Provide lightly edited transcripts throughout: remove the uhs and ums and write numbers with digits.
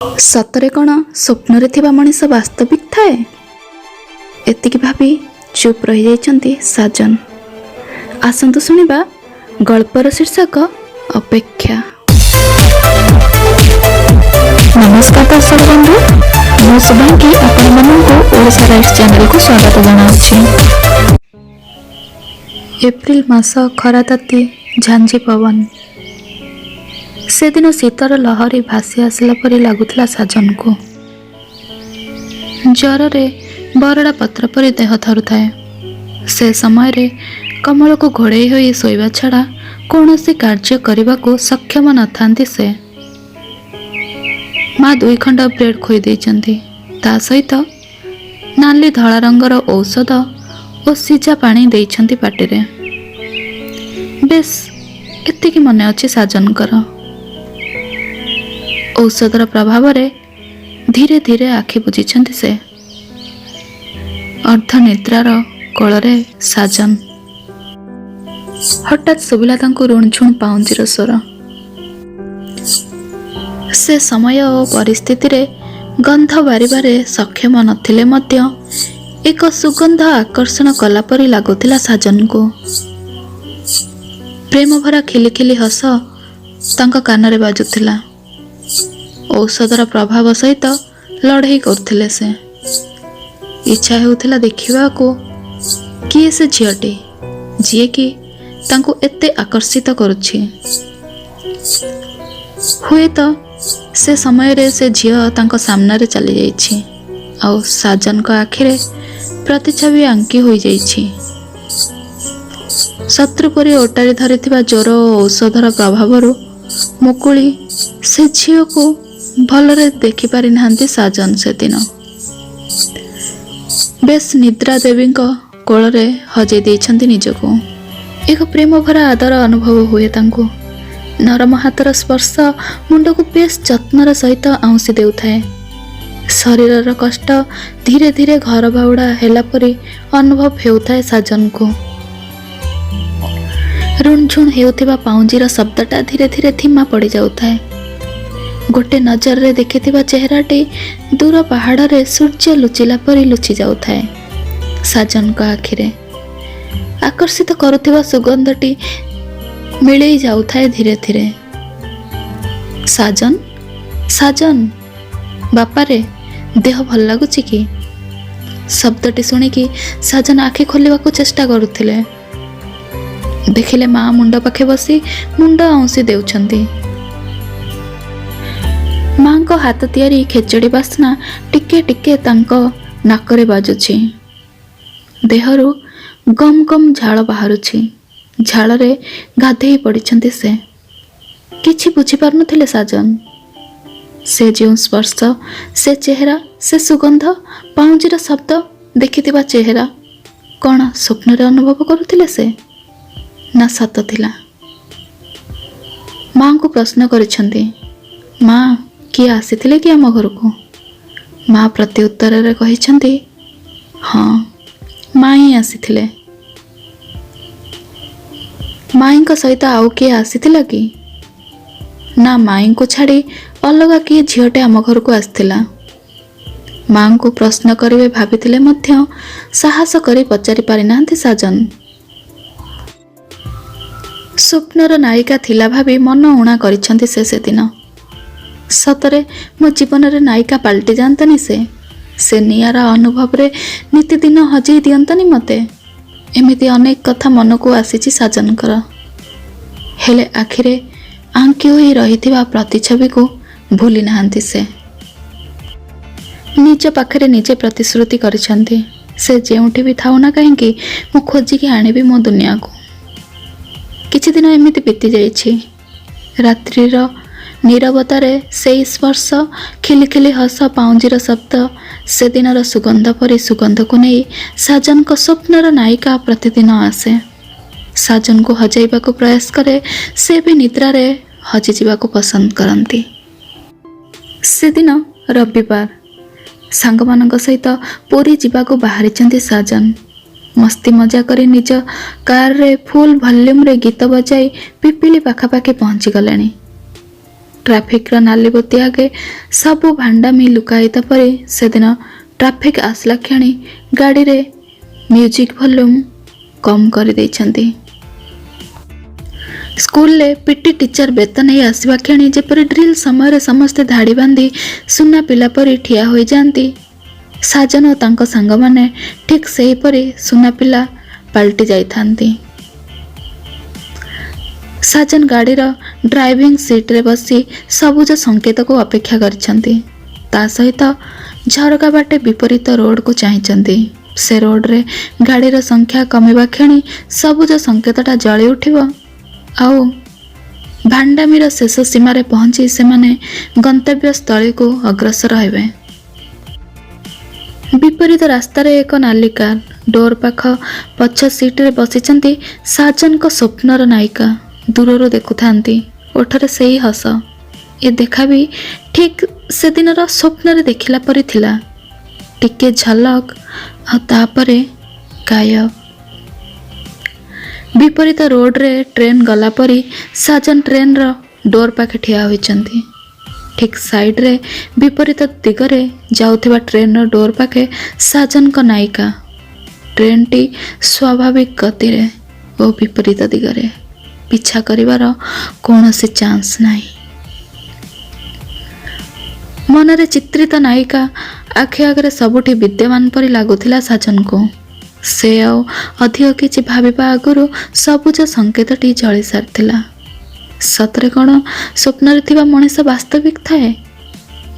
ସତରେ କ'ଣ ସ୍ୱପ୍ନରେ ଥିବା ମଣିଷ ବାସ୍ତବିକ ଥାଏ? ଏତିକି ଭାବି ଚୁପ୍ ରହିଯାଇଛନ୍ତି ସାଜନ। ଆସନ୍ତୁ ଶୁଣିବା ଗଳ୍ପର ଶୀର୍ଷକ ଅପେକ୍ଷା। ନମସ୍କାର ଦର୍ଶକ ବନ୍ଧୁ, ମୁଁ ଶୁଭାଙ୍ଗୀ ଆପଣମାନଙ୍କୁ ଓଡ଼ିଶା ରାଇଟ୍ସ ଚ୍ୟାନେଲକୁ ସ୍ୱାଗତ ଜଣାଉଛି। ଏପ୍ରିଲ ମାସ, ଖରା ତାତି, ଝାଞ୍ଜି ପବନ। ସେଦିନ ଶୀତର ଲହରୀ ଭାସି ଆସିଲା ପରି ଲାଗୁଥିଲା ସାଜନକୁ। ଜ୍ୱରରେ ବରଡ଼ା ପତ୍ର ପରି ଦେହ ଥରୁଥାଏ। ସେ ସମୟରେ କମଳକୁ ଘୋଡ଼େଇ ହୋଇ ଶୋଇବା ଛଡ଼ା କୌଣସି କାର୍ଯ୍ୟ କରିବାକୁ ସକ୍ଷମ ନଥାନ୍ତି ସେ। ମା ଦୁଇ ଖଣ୍ଡ ବ୍ରେଡ୍ ଖୋଇ ଦେଇଛନ୍ତି, ତା ସହିତ ନାଲି ଧଳା ରଙ୍ଗର ଔଷଧ ଓ ସିଝା ପାଣି ଦେଇଛନ୍ତି ପାଟିରେ। ବେଶ, ଏତିକି ମନେ ଅଛି ସାଜନଙ୍କର। ଔଷଧର ପ୍ରଭାବରେ ଧୀରେ ଧୀରେ ଆଖି ବୁଜିଛନ୍ତି ସେ। ଅର୍ଦ୍ଧନିଦ୍ରାର କୋଳରେ ସାଜନ। ହଠାତ୍ ଶୁଭିଲା ତାଙ୍କୁ ରୁଣଝୁଣ ପାଉଁଜିର ସ୍ୱର। ସେ ସମୟ ଓ ପରିସ୍ଥିତିରେ ଗନ୍ଧ ବାରିବାରେ ସକ୍ଷମ ନଥିଲେ ମଧ୍ୟ ଏକ ସୁଗନ୍ଧ ଆକର୍ଷଣ କଲା ପରି ଲାଗୁଥିଲା ସାଜନକୁ। ପ୍ରେମଭରା ଖିଲି ଖିଲି ହସ ତାଙ୍କ କାନରେ ବାଜୁଥିଲା। ଔଷଧର ପ୍ରଭାବ ସହିତ ଲଢ଼େଇ କରୁଥିଲେ ସେ। ଇଚ୍ଛା ହେଉଥିଲା ଦେଖିବାକୁ କିଏ ସେ ଝିଅଟି, ଯିଏକି ତାଙ୍କୁ ଏତେ ଆକର୍ଷିତ କରୁଛି। ହୁଏତ ସେ ସମୟରେ ସେ ଝିଅ ତାଙ୍କ ସାମ୍ନାରେ ଚାଲିଯାଇଛି ଆଉ ସାଜନଙ୍କ ଆଖିରେ ପ୍ରତିଛବି ଆଙ୍କି ହୋଇଯାଇଛି। ଶତ୍ରୁ ପରି ଓଟାରି ଧରିଥିବା ଜ୍ୱର ଓ ଔଷଧର ପ୍ରଭାବରୁ ମୁକୁଳି ସେ ଝିଅକୁ ଭଲରେ ଦେଖିପାରିନାହାନ୍ତି ସାଜନ ସେଦିନ। ବେଶ ନିଦ୍ରା ଦେବୀଙ୍କ କୋଳରେ ହଜେଇ ଦେଇଛନ୍ତି ନିଜକୁ। ଏକ ପ୍ରେମଭରା ଆଦର ଅନୁଭବ ହୁଏ ତାଙ୍କୁ। ନରମ ହାତର ସ୍ପର୍ଶ ମୁଣ୍ଡକୁ ବେଶ ଯତ୍ନର ସହିତ ଆଉଁସି ଦେଉଥାଏ। ଶରୀରର କଷ୍ଟ ଧୀରେ ଧୀରେ ଘର ବାହୁଡ଼ା ହେଲା ପରି ଅନୁଭବ ହେଉଥାଏ ସାଜନକୁ। ରୁଣଝୁଣ ହେଉଥିବା ପାଉଁଜିର ଶବ୍ଦଟା ଧୀରେ ଧୀରେ ଧିମା ପଡ଼ିଯାଉଥାଏ। ଗୋଟେ ନଜରରେ ଦେଖିଥିବା ଚେହେରାଟି ଦୂର ପାହାଡ଼ରେ ସୂର୍ଯ୍ୟ ଲୁଚିଲା ପରି ଲୁଚି ଯାଉଥାଏ ସାଜନଙ୍କ ଆଖିରେ। ଆକର୍ଷିତ କରୁଥିବା ସୁଗନ୍ଧଟି ମିଳେଇ ଯାଉଥାଏ ଧୀରେ ଧୀରେ। ସାଜନ, ସାଜନ, ବାପାରେ, ଦେହ ଭଲ ଲାଗୁଛି କି? ଶବ୍ଦଟି ଶୁଣିକି ସାଜନ ଆଖି ଖୋଲିବାକୁ ଚେଷ୍ଟା କରୁଥିଲେ। ଦେଖିଲେ ମା ମୁଣ୍ଡ ପାଖେ ବସି ମୁଣ୍ଡ ଆଉଁସି ଦେଉଛନ୍ତି। ମାଙ୍କ ହାତ ତିଆରି ଖେଚଡ଼ି ବାସ୍ନା ଟିକେ ଟିକେ ତାଙ୍କ ନାକରେ ବାଜୁଛି। ଦେହରୁ ଗମ ଗମ ଝାଳ ବାହାରୁଛି। ଝାଳରେ ଗାଧେଇ ପଡ଼ିଛନ୍ତି ସେ। କିଛି ବୁଝିପାରୁନଥିଲେ ସାଜନ। ସେ ଯେଉଁ ସ୍ପର୍ଶ, ସେ ଚେହେରା, ସେ ସୁଗନ୍ଧ, ପାଉଁଜିର ଶବ୍ଦ, ଦେଖିଥିବା ଚେହେରା କ'ଣ ସ୍ୱପ୍ନରେ ଅନୁଭବ କରୁଥିଲେ ସେ, ନା ସତ ଥିଲା? ମାଙ୍କୁ ପ୍ରଶ୍ନ କରିଛନ୍ତି, ମା, କିଏ ଆସିଥିଲେ କି ଆମ ଘରକୁ? ମା ପ୍ରତି ଉତ୍ତରରେ କହିଛନ୍ତି, ହଁ, ମାଇଁ ଆସିଥିଲେ। ମାଇଁଙ୍କ ସହିତ ଆଉ କିଏ ଆସିଥିଲା କି? ନା, ମାଇଁଙ୍କୁ ଛାଡ଼ି ଅଲଗା କିଏ ଝିଅଟେ ଆମ ଘରକୁ ଆସିଥିଲା। ମାଙ୍କୁ ପ୍ରଶ୍ନ କରିବେ ଭାବିଥିଲେ ମଧ୍ୟ ସାହସ କରି ପଚାରି ପାରିନାହାନ୍ତି ସାଜନ। ସ୍ୱପ୍ନର ନାୟିକା ଥିଲା ଭାବି ମନ ଊଣା କରିଛନ୍ତି ସେ ସେଦିନ। ସତରେ ମୋ ଜୀବନରେ ନାୟିକା ପାଲଟି ଯାଆନ୍ତାନି ସେ? ସେ ନିଆରା ଅନୁଭବରେ ନିତିଦିନ ହଜେଇ ଦିଅନ୍ତାନି ମୋତେ? ଏମିତି ଅନେକ କଥା ମନକୁ ଆସିଛି ସାଜନଙ୍କର। ହେଲେ ଆଖିରେ ଆଙ୍କି ହୋଇ ରହିଥିବା ପ୍ରତିଛବିକୁ ଭୁଲି ନାହାନ୍ତି ସେ। ନିଜ ପାଖରେ ନିଜେ ପ୍ରତିଶ୍ରୁତି କରିଛନ୍ତି, ସେ ଯେଉଁଠି ବି ଥାଉ ନା କାହିଁକି, ମୁଁ ଖୋଜିକି ଆଣିବି ମୋ ଦୁନିଆକୁ। କିଛି ଦିନ ଏମିତି ବିତି ଯାଇଛି। ରାତ୍ରିର ନୀରବତାରେ ସେଇ ସ୍ପର୍ଶ, ଖିଲି ଖିଲି ହସ, ପାଉଁଜିର ଶବ୍ଦ, ସେଦିନର ସୁଗନ୍ଧ ପରି ସୁଗନ୍ଧକୁ ନେଇ ସାଜନଙ୍କ ସ୍ୱପ୍ନର ନାୟିକା ପ୍ରତିଦିନ ଆସେ। ସାଜନକୁ ହଜାଇବାକୁ ପ୍ରୟାସ କରେ। ସେ ବି ନିଦ୍ରାରେ ହଜିଯିବାକୁ ପସନ୍ଦ କରନ୍ତି। ସେଦିନ ରବିବାର। ସାଙ୍ଗମାନଙ୍କ ସହିତ ପୁରୀ ଯିବାକୁ ବାହାରିଛନ୍ତି ସାଜନ। ମସ୍ତି ମଜା କରି ନିଜ କାରରେ ଫୁଲ୍ ଭଲ୍ୟୁମ୍ରେ ଗୀତ ବଜାଇ ପିପିଲି ପାଖାପାଖି ପହଞ୍ଚିଗଲେଣି। ଟ୍ରାଫିକ୍ର ନାଲିବତୀ ଆଗେ ସବୁ ଭାଣ୍ଡାମି ଲୁକାୟିତ ପରି ସେଦିନ ଟ୍ରାଫିକ୍ ଆସିଲା କ୍ଷଣି ଗାଡ଼ିରେ ମ୍ୟୁଜିକ୍ ଭଲ୍ୟୁମ୍ କମ୍ କରିଦେଇଛନ୍ତି। ସ୍କୁଲରେ ପିଟି ଟିଚର ବେତ ନେଇ ଆସିବା କ୍ଷଣି ଯେପରି ଡ୍ରିଲ୍ ସମୟରେ ସମସ୍ତେ ଧାଡ଼ି ବାନ୍ଧି ସୁନା ପିଲା ପରି ଠିଆ ହୋଇଯାଆନ୍ତି, ସାଜନ ଓ ତାଙ୍କ ସାଙ୍ଗମାନେ ଠିକ୍ ସେହିପରି ସୁନା ପିଲା ପାଲଟି ଯାଇଥାନ୍ତି। ସାଜନ ଗାଡ଼ିର ଡ୍ରାଇଭିଂ ସିଟ୍ରେ ବସି ସବୁଜ ସଂକେତକୁ ଅପେକ୍ଷା କରିଛନ୍ତି। ତା ସହିତ ଝରକା ବାଟେ ବିପରୀତ ରୋଡକୁ ଚାହିଁଛନ୍ତି। ସେ ରୋଡରେ ଗାଡ଼ିର ସଂଖ୍ୟା କମିବା କ୍ଷଣି ସବୁଜ ସଂକେତଟା ଜଳି ଉଠିବ ଆଉ ଭାଣ୍ଡାମିର ଶେଷ ସୀମାରେ ପହଞ୍ଚି ସେମାନେ ଗନ୍ତବ୍ୟସ୍ଥଳୀକୁ ଅଗ୍ରସର ହେବେ। ବିପରୀତ ରାସ୍ତାରେ ଏକ ନାଲି କାର୍। ଡୋର୍ ପାଖ ପଛ ସିଟ୍ରେ ବସିଛନ୍ତି ସାଜନଙ୍କ ସ୍ୱପ୍ନର ନାୟିକା। ଦୂରରୁ ଦେଖୁଥାନ୍ତି, ଓଠରେ ସେଇ ହସ। ଏ ଦେଖା ବି ଠିକ୍ ସେଦିନର ସ୍ୱପ୍ନରେ ଦେଖିଲା ପରି ଥିଲା। ଟିକେ ଝଲକ ଆଉ ତାପରେ ଗାୟବ। ବିପରୀତ ରୋଡରେ ଟ୍ରେନ୍ ଗଲା ପରି ସାଜନ ଟ୍ରେନ୍ର ଡୋର୍ ପାଖେ ଠିଆ ହୋଇଛନ୍ତି। ଠିକ୍ ସାଇଡ୍ରେ ବିପରୀତ ଦିଗରେ ଯାଉଥିବା ଟ୍ରେନ୍ର ଡୋର୍ ପାଖେ ସାଜନଙ୍କ ନାୟିକା। ଟ୍ରେନ୍ଟି ସ୍ୱାଭାବିକ ଗତିରେ ଓ ବିପରୀତ ଦିଗରେ। ପିଛା କରିବାର କୌଣସି ଚାନ୍ସ ନାହିଁ। ମନରେ ଚିତ୍ରିତ ନାୟିକା ଆଖି ଆଗରେ ସବୁଠି ବିଦ୍ୟମାନ ପରି ଲାଗୁଥିଲା ସାଜନକୁ। ସେ ଆଉ ଅଧିକ କିଛି ଭାବିବା ଆଗରୁ ସବୁଜ ସଂକେତଟି ଜଳି ସାରିଥିଲା। ସତରେ କ'ଣ ସ୍ୱପ୍ନରେ ଥିବା ମଣିଷ ବାସ୍ତବିକ ଥାଏ?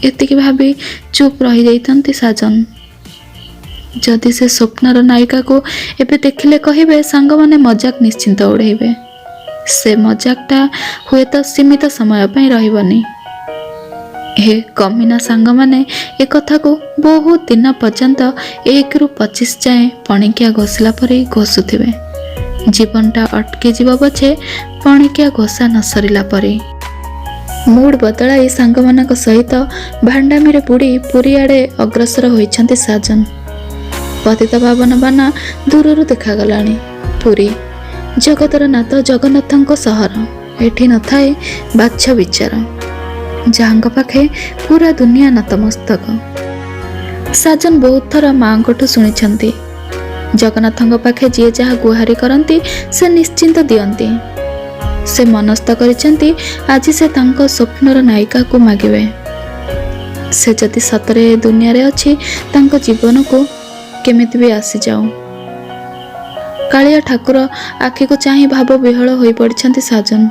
ଏତିକି ଭାବି ଚୁପ୍ ରହିଯାଇଥାନ୍ତି ସାଜନ। ଯଦି ସେ ସ୍ୱପ୍ନର ନାୟିକାକୁ ଏବେ ଦେଖିଲେ କହିବେ, ସାଙ୍ଗମାନେ ମଜାକ ନିଶ୍ଚିନ୍ତ ଉଡ଼େଇବେ। ସେ ମଜାକଟା ହୁଏତ ସୀମିତ ସମୟ ପାଇଁ ରହିବନି। ହେ କମିନା ସାଙ୍ଗମାନେ ଏ କଥାକୁ ବହୁତ ଦିନ ପର୍ଯ୍ୟନ୍ତ 1ରୁ 25 ଯାଏଁ ପଣିକିଆ ଘୋଷିଲା ପରି ଘୋଷୁଥିବେ। ଜୀବନଟା ଅଟକି ଯିବ ପଛେ, ପଣିକିଆ ଘୋଷା ନ ସରିଲା ପରି। ମୁଡ୍ ବଦଳାଇ ସାଙ୍ଗମାନଙ୍କ ସହିତ ଭାଣ୍ଡାମିରେ ବୁଡ଼ି ପୁରୀ ଆଡ଼େ ଅଗ୍ରସର ହୋଇଛନ୍ତି ସାଜନ। ପତିତପାବନ ବାନା ଦୂରରୁ ଦେଖାଗଲାଣି। ପୁରୀ ଜଗତର ନାଥ ଜଗନ୍ନାଥଙ୍କ ସହର। ଏଠି ନଥାଏ ବାଛ ବିଚାର, ଯାହାଙ୍କ ପାଖେ ପୁରା ଦୁନିଆ ନତମସ୍ତକ। ସାଜନ ବହୁତ ଥର ମାଆଙ୍କଠୁ ଶୁଣିଛନ୍ତି, ଜଗନ୍ନାଥଙ୍କ ପାଖେ ଯିଏ ଯାହା ଗୁହାରି କରନ୍ତି ସେ ନିଶ୍ଚିନ୍ତ ଦିଅନ୍ତି। ସେ ମନସ୍ଥ କରିଛନ୍ତି, ଆଜି ସେ ତାଙ୍କ ସ୍ୱପ୍ନର ନାୟିକାକୁ ମାଗିବେ। ସେ ଯଦି ସତରେ ଏ ଦୁନିଆରେ ଅଛି, ତାଙ୍କ ଜୀବନକୁ କେମିତି ବି ଆସିଯାଉ। କାଳିଆ ଠାକୁର ଆଖିକୁ ଚାହିଁ ଭାବ ବିହ୍ୱଳ ହୋଇପଡ଼ିଛନ୍ତି ସାଜନ।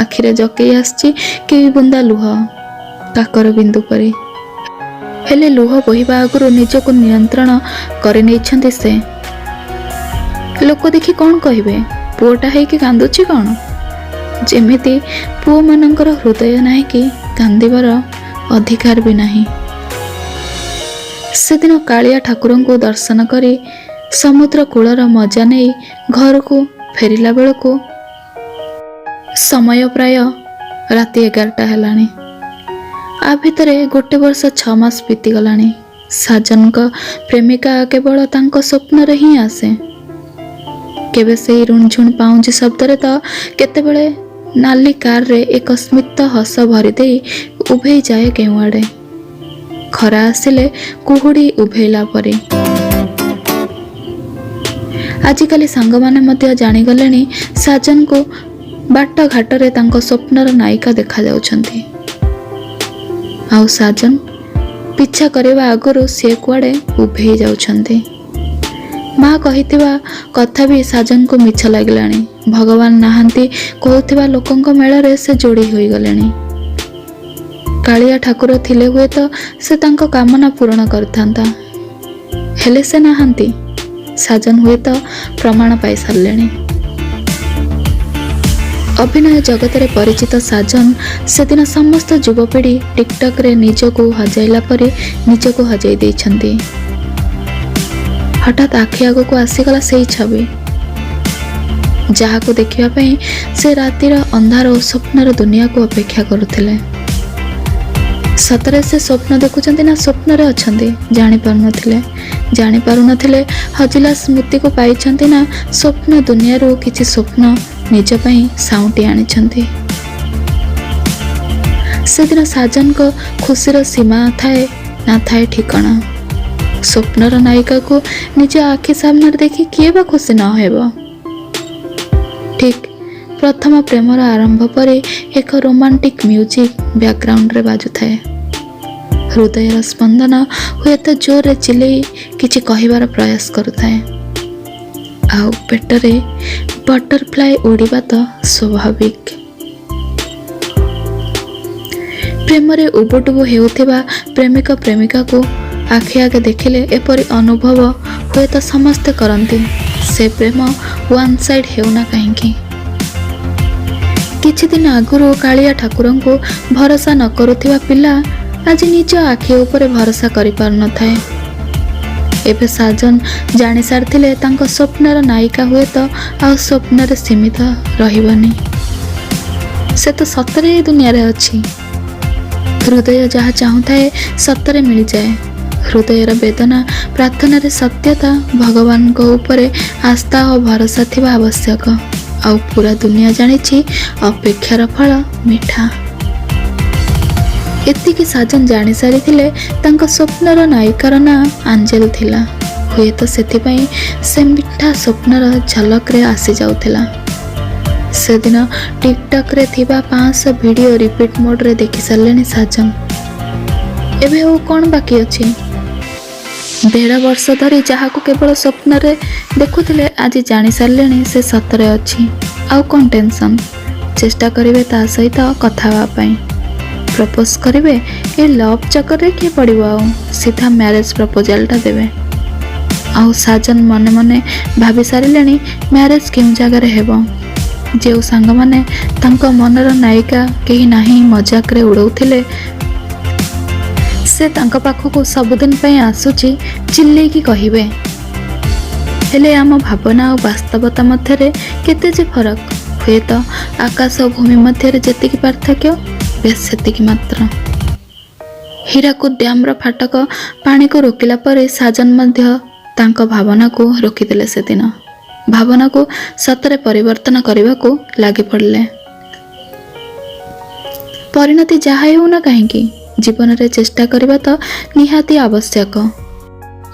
ଆଖିରେ ଜକେଇ ଆସିଛି କେଇ ବୁନ୍ଦା ଲୁହ, କାକର ବିନ୍ଦୁ ପରି। ହେଲେ ଲୁହ ବୋହିବା ଆଗରୁ ନିଜକୁ ନିୟନ୍ତ୍ରଣ କରିନେଇଛନ୍ତି ସେ। ଲୋକ ଦେଖି କ'ଣ କହିବେ? ପୁଅଟା ହେଇକି କାନ୍ଦୁଛି କ'ଣ? ଯେମିତି ପୁଅମାନଙ୍କର ହୃଦୟ ନାହିଁ କି କାନ୍ଦିବାର ଅଧିକାର ବି ନାହିଁ। ସେଦିନ କାଳିଆ ଠାକୁରଙ୍କୁ ଦର୍ଶନ କରି ସମୁଦ୍ର କୂଳର ମଜା ନେଇ ଘରକୁ ଫେରିଲା ବେଳକୁ ସମୟ ପ୍ରାୟ ରାତି 11ଟା ହେଲାଣି। ଆ ଭିତରେ ଗୋଟେ ବର୍ଷ 6 ମାସ ବିତିଗଲାଣି। ସାଜନଙ୍କ ପ୍ରେମିକା କେବଳ ତାଙ୍କ ସ୍ୱପ୍ନରେ ହିଁ ଆସେ। କେବେ ସେଇ ରୁଣଝୁଣ ପାଉଁଜି ଶବ୍ଦରେ ତ କେତେବେଳେ ନାଲି କାରରେ ଏକ ସ୍ମିତ ହସ ଭରିଦେଇ ଉଭେଇ ଯାଏ କେଉଁଆଡ଼େ, ଖରା ଆସିଲେ କୁହୁଡ଼ି ଉଭେଇଲା ପରି। ଆଜିକାଲି ସାଙ୍ଗମାନେ ମଧ୍ୟ ଜାଣିଗଲେଣି, ସାଜନକୁ ବାଟଘାଟରେ ତାଙ୍କ ସ୍ୱପ୍ନର ନାୟିକା ଦେଖାଯାଉଛନ୍ତି ଆଉ ସାଜନ ପିଛା କରିବା ଆଗରୁ ସିଏ କୁଆଡ଼େ ଉଭେଇ ଯାଉଛନ୍ତି। ମା କହିଥିବା କଥା ବି ସାଜନକୁ ମିଛ ଲାଗିଲାଣି। ଭଗବାନ ନାହାନ୍ତି କହୁଥିବା ଲୋକଙ୍କ ମେଳରେ ସେ ଯୋଡ଼ି ହୋଇଗଲେଣି। କାଳିଆ ଠାକୁର ଥିଲେ ହୁଏତ ସେ ତାଙ୍କ କାମନା ପୂରଣ କରିଥାନ୍ତା, ହେଲେ ସେ ନାହାନ୍ତି। ସାଜନ ହୁଏତ ପ୍ରମାଣ ପାଇସାରିଲେଣି। ଅଭିନୟ ଜଗତରେ ପରିଚିତ ସାଜନ ସେଦିନ ସମସ୍ତ ଯୁବପିଢ଼ି ଟିକଟକରେ ନିଜକୁ ହଜାଇଲା ପରି ନିଜକୁ ହଜାଇ ଦେଇଛନ୍ତି। ହଠାତ୍ ଆଖି ଆଗକୁ ଆସିଗଲା ସେଇ ଛବି, ଯାହାକୁ ଦେଖିବା ପାଇଁ ସେ ରାତିର ଅନ୍ଧାର ଓ ସ୍ୱପ୍ନର ଦୁନିଆକୁ ଅପେକ୍ଷା କରୁଥିଲେ। ସତରେ ସେ ସ୍ୱପ୍ନ ଦେଖୁଛନ୍ତି ନା ସ୍ୱପ୍ନରେ ଅଛନ୍ତି, ଜାଣିପାରୁନଥିଲେ। ଜାଣିପାରୁନଥିଲେ ହଜିଲା ସ୍ମୃତିକୁ ପାଇଛନ୍ତି ନା ସ୍ୱପ୍ନ ଦୁନିଆରୁ କିଛି ସ୍ୱପ୍ନ ନିଜ ପାଇଁ ସାଉଁଟି ଆଣିଛନ୍ତି। ସେଦିନ ସାଜନଙ୍କ ଖୁସିର ସୀମା ଥାଏ ନା ଥାଏ ଠିକଣା। ସ୍ୱପ୍ନର ନାୟିକାକୁ ନିଜ ଆଖି ସାମ୍ନାରେ ଦେଖି କିଏ ବା ଖୁସି ନ ହେବ? ଠିକ୍ ପ୍ରଥମ ପ୍ରେମର ଆରମ୍ଭ ପରେ ଏକ ରୋମାଣ୍ଟିକ୍ ମ୍ୟୁଜିକ୍ ବ୍ୟାକଗ୍ରାଉଣ୍ଡରେ ବାଜୁଥାଏ। ହୃଦୟର ସ୍ପନ୍ଦନ ହୁଏତ ଜୋରରେ ଚିଲେଇ କିଛି କହିବାର ପ୍ରୟାସ କରୁଥାଏ, ଆଉ ପେଟରେ ବଟରଫ୍ଲାଏ ଉଡ଼ିବା ତ ସ୍ୱାଭାବିକ। ପ୍ରେମରେ ଉବୁଟୁବୁ ହେଉଥିବା ପ୍ରେମିକ ପ୍ରେମିକାକୁ ଆଖି ଆଗେ ଦେଖିଲେ ଏପରି ଅନୁଭବ ହୁଏତ ସମସ୍ତେ କରନ୍ତି, ସେ ପ୍ରେମ ୱାନ୍ ସାଇଡ୍ ହେଉନା କାହିଁକି। କିଛି ଦିନ ଆଗରୁ କାଳିଆ ଠାକୁରଙ୍କୁ ଭରସା ନ କରୁଥିବା ପିଲା ଆଜି ନିଜ ଆଖି ଉପରେ ଭରସା କରିପାରୁନଥାଏ। ଏବେ ସାଜନ ଜାଣିସାରିଥିଲେ, ତାଙ୍କ ସ୍ୱପ୍ନର ନାୟିକା ହୁଏତ ଆଉ ସ୍ୱପ୍ନରେ ସୀମିତ ରହିବନି। ସେ ତ ସତରେ ଏ ଦୁନିଆରେ ଅଛି। ହୃଦୟ ଯାହା ଚାହୁଁଥାଏ, ସତରେ ମିଳିଯାଏ। ହୃଦୟର ବେଦନା ପ୍ରାର୍ଥନାରେ ସତ୍ୟତା, ଭଗବାନଙ୍କ ଉପରେ ଆସ୍ଥା ଓ ଭରସା ଥିବା ଆବଶ୍ୟକ। ଆଉ ପୁରା ଦୁନିଆ ଜାଣିଛି, ଅପେକ୍ଷାର ଫଳ ମିଠା। ଏତିକି ସାଜନ ଜାଣିସାରିଥିଲେ, ତାଙ୍କ ସ୍ୱପ୍ନର ନାୟିକାର ନାଁ ଆଞ୍ଜେଲ ଥିଲା। ହୁଏତ ସେଥିପାଇଁ ସେ ମିଠା ସ୍ୱପ୍ନର ଝଲକରେ ଆସିଯାଉଥିଲା। ସେଦିନ ଟିକଟକ୍ରେ ଥିବା 500 ଭିଡ଼ିଓ ରିପିଟ୍ ମୋଡ଼ରେ ଦେଖି ସାରିଲେଣି ସାଜନ। ଏବେ ଆଉ କ'ଣ ବାକି ଅଛି? 1.5 ବର୍ଷ ଧରି ଯାହାକୁ କେବଳ ସ୍ୱପ୍ନରେ ଦେଖୁଥିଲେ, ଆଜି ଜାଣିସାରିଲେଣି ସେ ସତରେ ଅଛି। ଆଉ କ'ଣ ଟେନସନ୍? ଚେଷ୍ଟା କରିବେ ତା ସହିତ କଥା ହେବା ପାଇଁ, ପ୍ରପୋଜ କରିବେ। ଏ ଲଭ୍ ଚକରରେ କିଏ ପଡ଼ିବ ଆଉ? ସିଧା ମ୍ୟାରେଜ୍ ପ୍ରପୋଜାଲଟା ଦେବେ। ଆଉ ସାଜନ ମନେ ମନେ ଭାବି ସାରିଲେଣି ମ୍ୟାରେଜ୍ କେଉଁ ଜାଗାରେ ହେବ। ଯେଉଁ ସାଙ୍ଗମାନେ ତାଙ୍କ ମନର ନାୟିକା କେହି ନାହିଁ ମଜାକରେ ଉଡ଼ଉଥିଲେ, ସେ ତାଙ୍କ ପାଖକୁ ସବୁଦିନ ପାଇଁ ଆସୁଛି ଚିଲ୍ଲେଇକି କହିବେ। ହେଲେ ଆମ ଭାବନା ଆଉ ବାସ୍ତବତା ମଧ୍ୟରେ କେତେ ଯେ ଫରକ, ହୁଏତ ଆକାଶ ଓ ଭୂମି ମଧ୍ୟରେ ଯେତିକି ପାର୍ଥକ୍ୟ, ବେଶ୍ ସେତିକି ମାତ୍ର। ହୀରାକୁଦ ଡ୍ୟାମର ଫାଟକ ପାଣିକୁ ରୋକିଲା ପରେ ସାଜନ ମଧ୍ୟ ତାଙ୍କ ଭାବନାକୁ ରୋକିଦେଲେ ସେଦିନ। ଭାବନାକୁ ସତରେ ପରିବର୍ତ୍ତନ କରିବାକୁ ଲାଗି ପଡ଼ିଲେ। ପରିଣତି ଯାହା ହେଉନା କାହିଁକି, ଜୀବନରେ ଚେଷ୍ଟା କରିବା ତ ନିହାତି ଆବଶ୍ୟକ।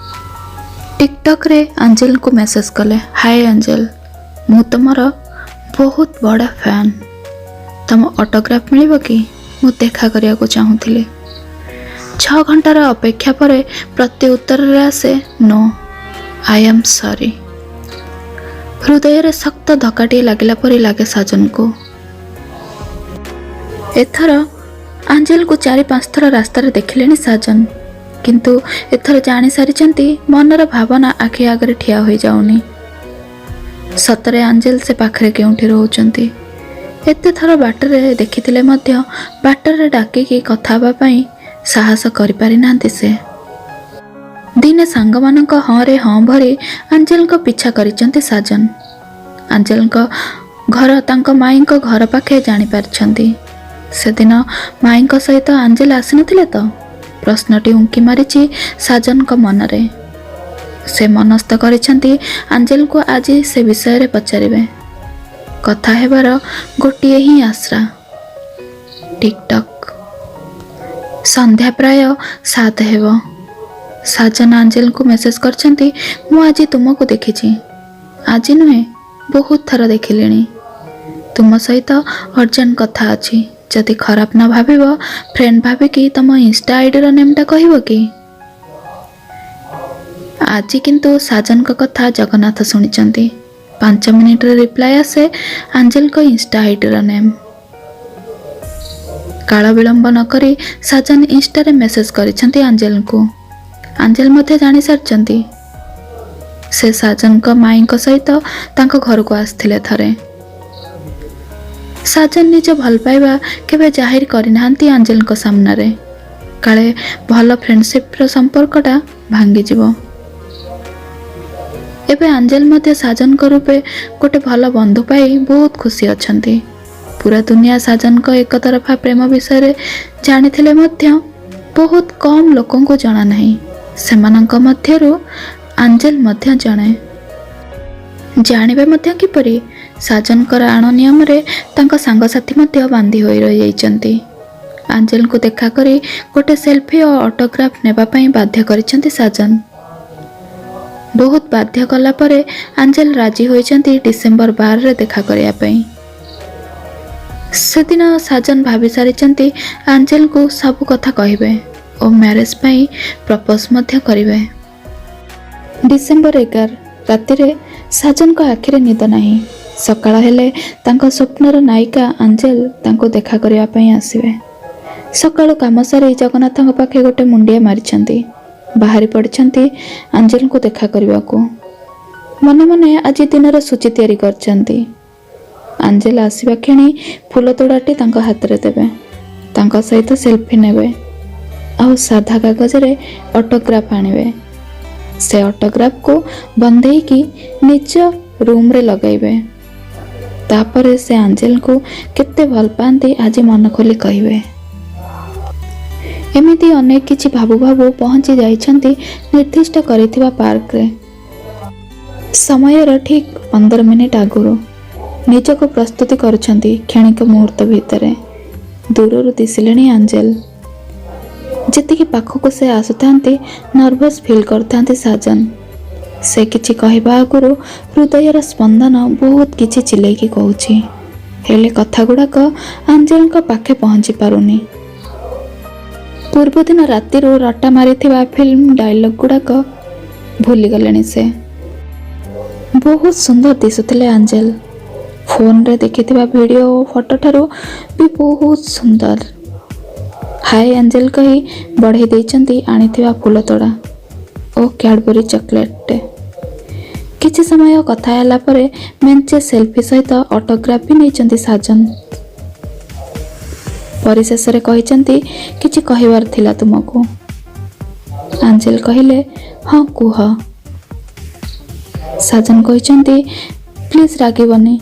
ଟିକଟକ୍ରେ ଆଞ୍ଜେଲଙ୍କୁ ମେସେଜ କଲେ, "ହାଏ ଆଞ୍ଜେଲ, ମୁଁ ତୁମର ବହୁତ ବଡ଼ ଫ୍ୟାନ୍। ତମ ଅଟୋଗ୍ରାଫ ମିଳିବ କି? ମୁଁ ଦେଖା କରିବାକୁ ଚାହୁଁଥିଲି।" 6 ଘଣ୍ଟାର ଅପେକ୍ଷା ପରେ ପ୍ରତି ଉତ୍ତରରେ ଆସେ, "No, I am sorry." ହୃଦୟରେ ଶକ୍ତ ଧକ୍କାଟିଏ ଲାଗିଲା ପରି ଲାଗେ ସାଜନକୁ। ଏଥର ଆଞ୍ଜେଲକୁ ଚାରି ପାଞ୍ଚ ଥର ରାସ୍ତାରେ ଦେଖିଲେଣି ସାଜନ। କିନ୍ତୁ ଏଥର ଜାଣିସାରିଛନ୍ତି, ମନର ଭାବନା ଆଖି ଆଗରେ ଠିଆ ହୋଇଯାଉନି। ସତରେ ଆଞ୍ଜେଲ ସେ ପାଖରେ କେଉଁଠି ରହୁଛନ୍ତି। ଏତେ ଥର ବାଟରେ ଦେଖିଥିଲେ ମଧ୍ୟ ବାଟରେ ଡାକିକି କଥା ହେବା ପାଇଁ ସାହସ କରିପାରିନାହାନ୍ତି ସେ। ଦିନେ ସାଙ୍ଗମାନଙ୍କ ହଁରେ ହଁ ଭରି ଆଞ୍ଜେଲଙ୍କ ପିଛା କରିଛନ୍ତି ସାଜନ। ଆଞ୍ଜେଲଙ୍କ ଘର ତାଙ୍କ ମାଇଁଙ୍କ ଘର ପାଖେ ଜାଣିପାରିଛନ୍ତି। ସେଦିନ ମାଇଁଙ୍କ ସହିତ ଆଞ୍ଜେଲ ଆସିନଥିଲେ ତ? ପ୍ରଶ୍ନଟି ଉଙ୍କି ମାରିଛି ସାଜନଙ୍କ ମନରେ। ସେ ମନସ୍ଥ କରିଛନ୍ତି, ଆଞ୍ଜେଲଙ୍କୁ ଆଜି ସେ ବିଷୟରେ ପଚାରିବେ। କଥା ହେବାର ଗୋଟିଏ ହିଁ ଆଶ୍ରା, ଟିକଟକ୍। ସନ୍ଧ୍ୟା ପ୍ରାୟ 7 ହେବ। ସାଜନ ଆଞ୍ଜେଲଙ୍କୁ ମେସେଜ କରିଛନ୍ତି, "ମୁଁ ଆଜି ତୁମକୁ ଦେଖିଛି। ଆଜି ନୁହେଁ, ବହୁତ ଥର ଦେଖିଲିଣି। ତୁମ ସହିତ ଅର୍ଜେଣ୍ଟ କଥା ଅଛି। ଯଦି ଖରାପ ନ ଭାବିବ, ଫ୍ରେଣ୍ଡ ଭାବିକି ତମ ଇନଷ୍ଟା ଆଇଡ଼ିର ନେମ୍ଟା କହିବ କି?" ଆଜି କିନ୍ତୁ ସାଜନଙ୍କ କଥା ଜଗନ୍ନାଥ ଶୁଣିଛନ୍ତି। 5 ମିନିଟରେ ରିପ୍ଲାଏ ଆସେ ଆଞ୍ଜେଲଙ୍କ ଇନଷ୍ଟା ଆଇଡ଼ିର ନେମ୍। କାଳ ବିଳମ୍ବ ନ କରି ସାଜନ ଇନଷ୍ଟାରେ ମେସେଜ କରିଛନ୍ତି ଆଞ୍ଜେଲଙ୍କୁ। ଆଞ୍ଜେଲ ମଧ୍ୟ ଜାଣିସାରିଛନ୍ତି, ସେ ସାଜନଙ୍କ ମାଇଁଙ୍କ ସହିତ ତାଙ୍କ ଘରକୁ ଆସିଥିଲେ ଥରେ। ସାଜନ ନିଜ ଭଲ ପାଇବା କେବେ ଜାହିର କରିନାହାନ୍ତି ଆଞ୍ଜେଲଙ୍କ ସାମ୍ନାରେ, କାଳେ ଭଲ ଫ୍ରେଣ୍ଡସିପ୍ର ସମ୍ପର୍କଟା ଭାଙ୍ଗିଯିବ। ଏବେ ଆଞ୍ଜେଲ ମଧ୍ୟ ସାଜନଙ୍କ ରୂପେ ଗୋଟେ ଭଲ ବନ୍ଧୁ ପାଇ ବହୁତ ଖୁସି ଅଛନ୍ତି। ପୁରା ଦୁନିଆ ସାଜନଙ୍କ ଏକତରଫା ପ୍ରେମ ବିଷୟରେ ଜାଣିଥିଲେ ମଧ୍ୟ ବହୁତ କମ୍ ଲୋକଙ୍କୁ ଜଣା ନାହିଁ। ସେମାନଙ୍କ ମଧ୍ୟରୁ ଆଞ୍ଜେଲ ମଧ୍ୟ ଜଣେ। ଜାଣିବେ ମଧ୍ୟ କିପରି? ସାଜନଙ୍କର ଆଣ ନିୟମରେ ତାଙ୍କ ସାଙ୍ଗସାଥି ମଧ୍ୟ ବାନ୍ଧି ହୋଇ ରହିଯାଇଛନ୍ତି। ଆଞ୍ଜେଲଙ୍କୁ ଦେଖା କରି ଗୋଟେ ସେଲ୍ଫି ଓ ଅଟୋଗ୍ରାଫ ନେବା ପାଇଁ ବାଧ୍ୟ କରିଛନ୍ତି ସାଜନ। ବହୁତ ବାଧ୍ୟ କଲା ପରେ ଆଞ୍ଜେଲ ରାଜି ହୋଇଛନ୍ତି ଡିସେମ୍ବର 12ରେ ଦେଖା କରିବା ପାଇଁ। ସେଦିନ ସାଜନ ଭାବି ସାରିଛନ୍ତି, ଆଞ୍ଜେଲଙ୍କୁ ସବୁ କଥା କହିବେ ଓ ମ୍ୟାରେଜ ପାଇଁ ପ୍ରପୋଜ ମଧ୍ୟ କରିବେ। ଡିସେମ୍ବର 11 ରାତିରେ ସାଜନଙ୍କ ଆଖିରେ ନିଦ ନାହିଁ। ସକାଳ ହେଲେ ତାଙ୍କ ସ୍ୱପ୍ନର ନାୟିକା ଆଞ୍ଜେଲ ତାଙ୍କୁ ଦେଖା କରିବା ପାଇଁ ଆସିବେ। ସକାଳୁ କାମ ସାରି ଜଗନ୍ନାଥଙ୍କ ପାଖେ ଗୋଟେ ମୁଣ୍ଡିଆ ମାରିଛନ୍ତି, ବାହାରି ପଡ଼ିଛନ୍ତି ଆଞ୍ଜେଲଙ୍କୁ ଦେଖା କରିବାକୁ। ମନେ ମନେ ଆଜି ଦିନର ସୂଚୀ ତିଆରି କରିଛନ୍ତି। ଆଞ୍ଜେଲ ଆସିବା କ୍ଷଣି ଫୁଲ ତୋଡ଼ାଟି ତାଙ୍କ ହାତରେ ଦେବେ, ତାଙ୍କ ସହିତ ସେଲ୍ଫି ନେବେ ଆଉ ସାଧା କାଗଜରେ ଅଟୋଗ୍ରାଫ ଆଣିବେ। ସେ ଅଟୋଗ୍ରାଫକୁ ବନ୍ଧେଇକି ନିଜ ରୁମ୍ରେ ଲଗାଇବେ। ତାପରେ ସେ ଆଞ୍ଜେଲଙ୍କୁ କେତେ ଭଲ ପାଆନ୍ତି, ଆଜି ମନ ଖୋଲି କହିବେ। ଏମିତି ଅନେକ କିଛି ଭାବୁ ଭାବୁ ପହଞ୍ଚି ଯାଇଛନ୍ତି ନିର୍ଦ୍ଦିଷ୍ଟ କରିଥିବା ପାର୍କରେ, ସମୟର ଠିକ୍ 15 ମିନିଟ୍ ଆଗରୁ। ନିଜକୁ ପ୍ରସ୍ତୁତି କରୁଛନ୍ତି। କ୍ଷଣିକ ମୁହୂର୍ତ୍ତ ଭିତରେ ଦୂରରୁ ଦିଶିଲେଣି ଆଞ୍ଜେଲ। ଯେତିକି ପାଖକୁ ସେ ଆସୁଥାନ୍ତି, ନର୍ଭସ୍ ଫିଲ୍ କରୁଥାନ୍ତି ସାଜନ। ସେ କିଛି କହିବା ଆଗରୁ ହୃଦୟର ସ୍ପନ୍ଦନ ବହୁତ କିଛି ଚିଲେଇକି କହୁଛି, ହେଲେ କଥା ଗୁଡ଼ାକ ଆଞ୍ଜେଲଙ୍କ ପାଖେ ପହଞ୍ଚି ପାରୁନି। ପୂର୍ବଦିନ ରାତିରୁ ରଟା ମାରିଥିବା ଫିଲ୍ମ ଡାଇଲଗ୍ ଗୁଡ଼ାକ ଭୁଲିଗଲେଣି ସେ। ବହୁତ ସୁନ୍ଦର ଦିଶୁଥିଲେ ଆଞ୍ଜେଲ, ଫୋନରେ ଦେଖିଥିବା ଭିଡ଼ିଓ ଓ ଫଟୋ ଠାରୁ ବି ବହୁତ ସୁନ୍ଦର। "ହାଏ ଆଞ୍ଜେଲ" କହି ବଢ଼େଇ ଦେଇଛନ୍ତି ଆଣିଥିବା ଫୁଲ ତୋଡ଼ା ଓ କ୍ୟାଡ଼ବରି ଚକୋଲେଟଟେ। କିଛି ସମୟ କଥା ହେଲା ପରେ ମେଞ୍ଚେ ସେଲ୍ଫି ସହିତ ଅଟୋଗ୍ରାଫ ବି ନେଇଛନ୍ତି ସାଜନ। ପରିଶେଷରେ କହିଛନ୍ତି, "କିଛି କହିବାର ଥିଲା ତୁମକୁ।" ଆଞ୍ଜେଲ କହିଲେ, "ହଁ, କୁହ।" ସାଜନ କହିଛନ୍ତି, "ପ୍ଲିଜ୍ ରାଗିବନି।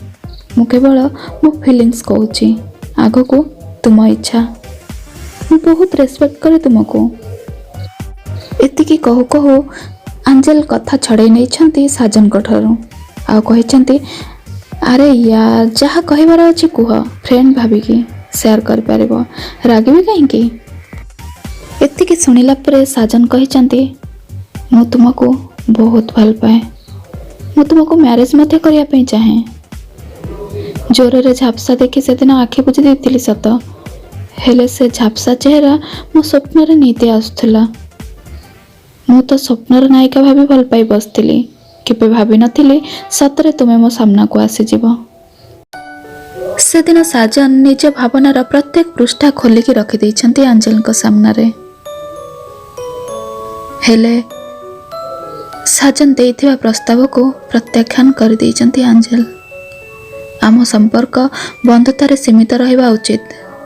ମୁଁ କେବଳ ମୋ ଫିଲିଙ୍ଗସ୍ କହୁଛି, ଆଗକୁ ତୁମ ଇଚ୍ଛା। ମୁଁ ବହୁତ ରେସପେକ୍ଟ କରେ ତୁମକୁ।" ଏତିକି କହୁ କହୁ ଆଞ୍ଜେଲ କଥା ଛଡ଼େଇ ନେଇଛନ୍ତି ସାଜନଙ୍କ ଠାରୁ ଆଉ କହିଛନ୍ତି, "ଆରେ ୟାର, ଯାହା କହିବାର ଅଛି କୁହ। ଫ୍ରେଣ୍ଡ ଭାବିକି ସେୟାର କରିପାରିବ, ରାଗିବି କାହିଁକି?" ଏତିକି ଶୁଣିଲା ପରେ ସାଜନ କହିଛନ୍ତି, "ମୁଁ ତୁମକୁ ବହୁତ ଭଲ ପାଏ। ମୁଁ ତୁମକୁ ମ୍ୟାରେଜ ମଧ୍ୟ କରିବା ପାଇଁ ଚାହେଁ। ଜୋରରେ ଝାପ୍ସା ଦେଖି ସେଦିନ ଆଖି ବୁଜି ଦେଇଥିଲି ସତ, ହେଲେ ସେ ଝାପ୍ସା ଚେହେରା ମୋ ସ୍ୱପ୍ନରେ ନିତି ଆସୁଥିଲା। ମୁଁ ତ ସ୍ୱପ୍ନର ନାୟିକା ଭାବି ଭଲ ପାଇ ବସିଥିଲି। କେବେ ଭାବିନଥିଲି ସତରେ ତୁମେ ମୋ ସାମ୍ନାକୁ ଆସିଯିବ।" ସେଦିନ ସାଜନ ନିଜ ଭାବନାର ପ୍ରତ୍ୟେକ ପୃଷ୍ଠା ଖୋଲିକି ରଖିଦେଇଛନ୍ତି ଆଞ୍ଜେଲଙ୍କ ସାମ୍ନାରେ। ହେଲେ ସାଜନ ଦେଇଥିବା ପ୍ରସ୍ତାବକୁ ପ୍ରତ୍ୟାଖ୍ୟାନ କରିଦେଇଛନ୍ତି ଆଞ୍ଜେଲ। ଆମ ସମ୍ପର୍କ ବନ୍ଧୁତାରେ ସୀମିତ ରହିବା ଉଚିତ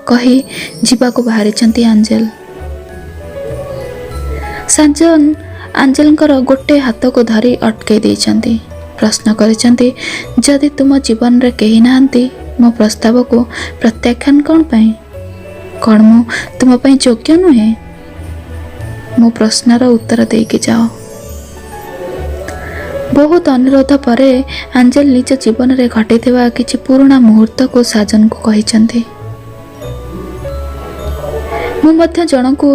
କହି ଯିବାକୁ ବାହାରିଛନ୍ତି ଆଞ୍ଜେଲ। ସାଜନ ଆଞ୍ଜେଲଙ୍କର ଗୋଟେ ହାତକୁ ଧରି ଅଟକେଇ ଦେଇଛନ୍ତି। ପ୍ରଶ୍ନ କରିଛନ୍ତି, "ଯଦି ତୁମ ଜୀବନରେ କେହି ନାହାନ୍ତି, ମୋ ପ୍ରସ୍ତାବକୁ ପ୍ରତ୍ୟାଖ୍ୟାନ କ'ଣ ପାଇଁ? କ'ଣ ମୁଁ ତୁମ ପାଇଁ ଯୋଗ୍ୟ ନୁହେଁ? ମୋ ପ୍ରଶ୍ନର ଉତ୍ତର ଦେଇକି ଯାଅ।" ବହୁତ ଅନୁରୋଧ ପରେ ଆଞ୍ଜେଲ ନିଜ ଜୀବନରେ ଘଟିଥିବା କିଛି ପୁରୁଣା ମୁହୂର୍ତ୍ତକୁ ସାଜନକୁ କହିଛନ୍ତି। "ମୁଁ ମଧ୍ୟ ଜଣଙ୍କୁ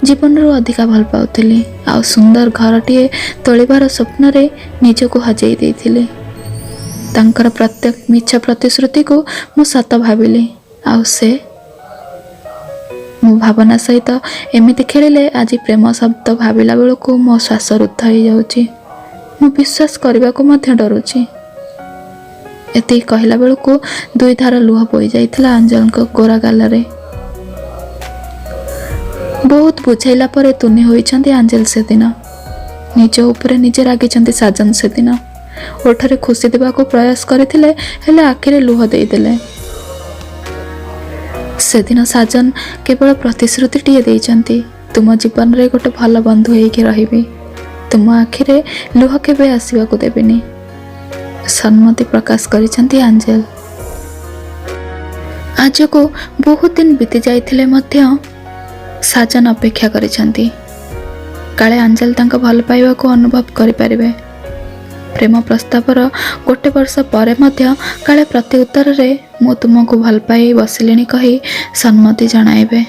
ଜୀବନରୁ ଅଧିକା ଭଲ ପାଉଥିଲି ଆଉ ସୁନ୍ଦର ଘରଟିଏ ତୋଳିବାର ସ୍ୱପ୍ନରେ ନିଜକୁ ହଜେଇ ଦେଇଥିଲି। ତାଙ୍କର ପ୍ରତ୍ୟେକ ମିଛ ପ୍ରତିଶ୍ରୁତିକୁ ମୁଁ ସତ ଭାବିଲି ଆଉ ସେ ମୋ ଭାବନା ସହିତ ଏମିତି ଖେଳିଲେ। ଆଜି ପ୍ରେମ ଶବ୍ଦ ଭାବିଲା ବେଳକୁ ମୋ ଶ୍ୱାସ ରୁଦ୍ଧ ହେଇଯାଉଛି। ମୁଁ ବିଶ୍ୱାସ କରିବାକୁ ମଧ୍ୟ ଡରୁଛି।" ଏତିକି କହିଲା ବେଳକୁ ଦୁଇ ଧାର ଲୁହ ବୋହି ଯାଇଥିଲା ଆଞ୍ଜେଲଙ୍କ ଗୋରା ଗାଲରେ। ବହୁତ ବୁଝାଇଲା ପରେ ତୁନି ହୋଇଛନ୍ତି ଆଞ୍ଜେଲ ସେଦିନ। ନିଜ ଉପରେ ନିଜେ ରାଗିଛନ୍ତି ସାଜନ ସେଦିନ। ଓଠରେ ଖୁସି ଦେବାକୁ ପ୍ରୟାସ କରିଥିଲେ, ହେଲେ ଆଖିରେ ଲୁହ ଦେଇଦେଲେ। ସେଦିନ ସାଜନ କେବଳ ପ୍ରତିଶ୍ରୁତିଟିଏ ଦେଇଛନ୍ତି, "ତୁମ ଜୀବନରେ ଗୋଟେ ଭଲ ବନ୍ଧୁ ହେଇକି ରହିବି। ତୁମ ଆଖିରେ ଲୁହ କେବେ ଆସିବାକୁ ଦେବିନି।" ସମ୍ମତି ପ୍ରକାଶ କରିଛନ୍ତି ଆଞ୍ଜେଲ। ଆଜକୁ ବହୁତ ଦିନ ବିତି ଯାଇଥିଲେ ମଧ୍ୟ ସାଜନ ଅପେକ୍ଷା କରିଛନ୍ତି, କାଳେ ଆଞ୍ଜେଲ ତାଙ୍କ ଭଲ ପାଇବାକୁ ଅନୁଭବ କରିପାରିବେ। ପ୍ରେମ ପ୍ରସ୍ତାବର ଗୋଟେ ବର୍ଷ ପରେ ମଧ୍ୟ କାଳେ ପ୍ରତି ଉତ୍ତରରେ "ମୁଁ ତୁମକୁ ଭଲ ପାଇ ବସିଲିଣି" କହି ସମ୍ମତି ଜଣାଇବେ।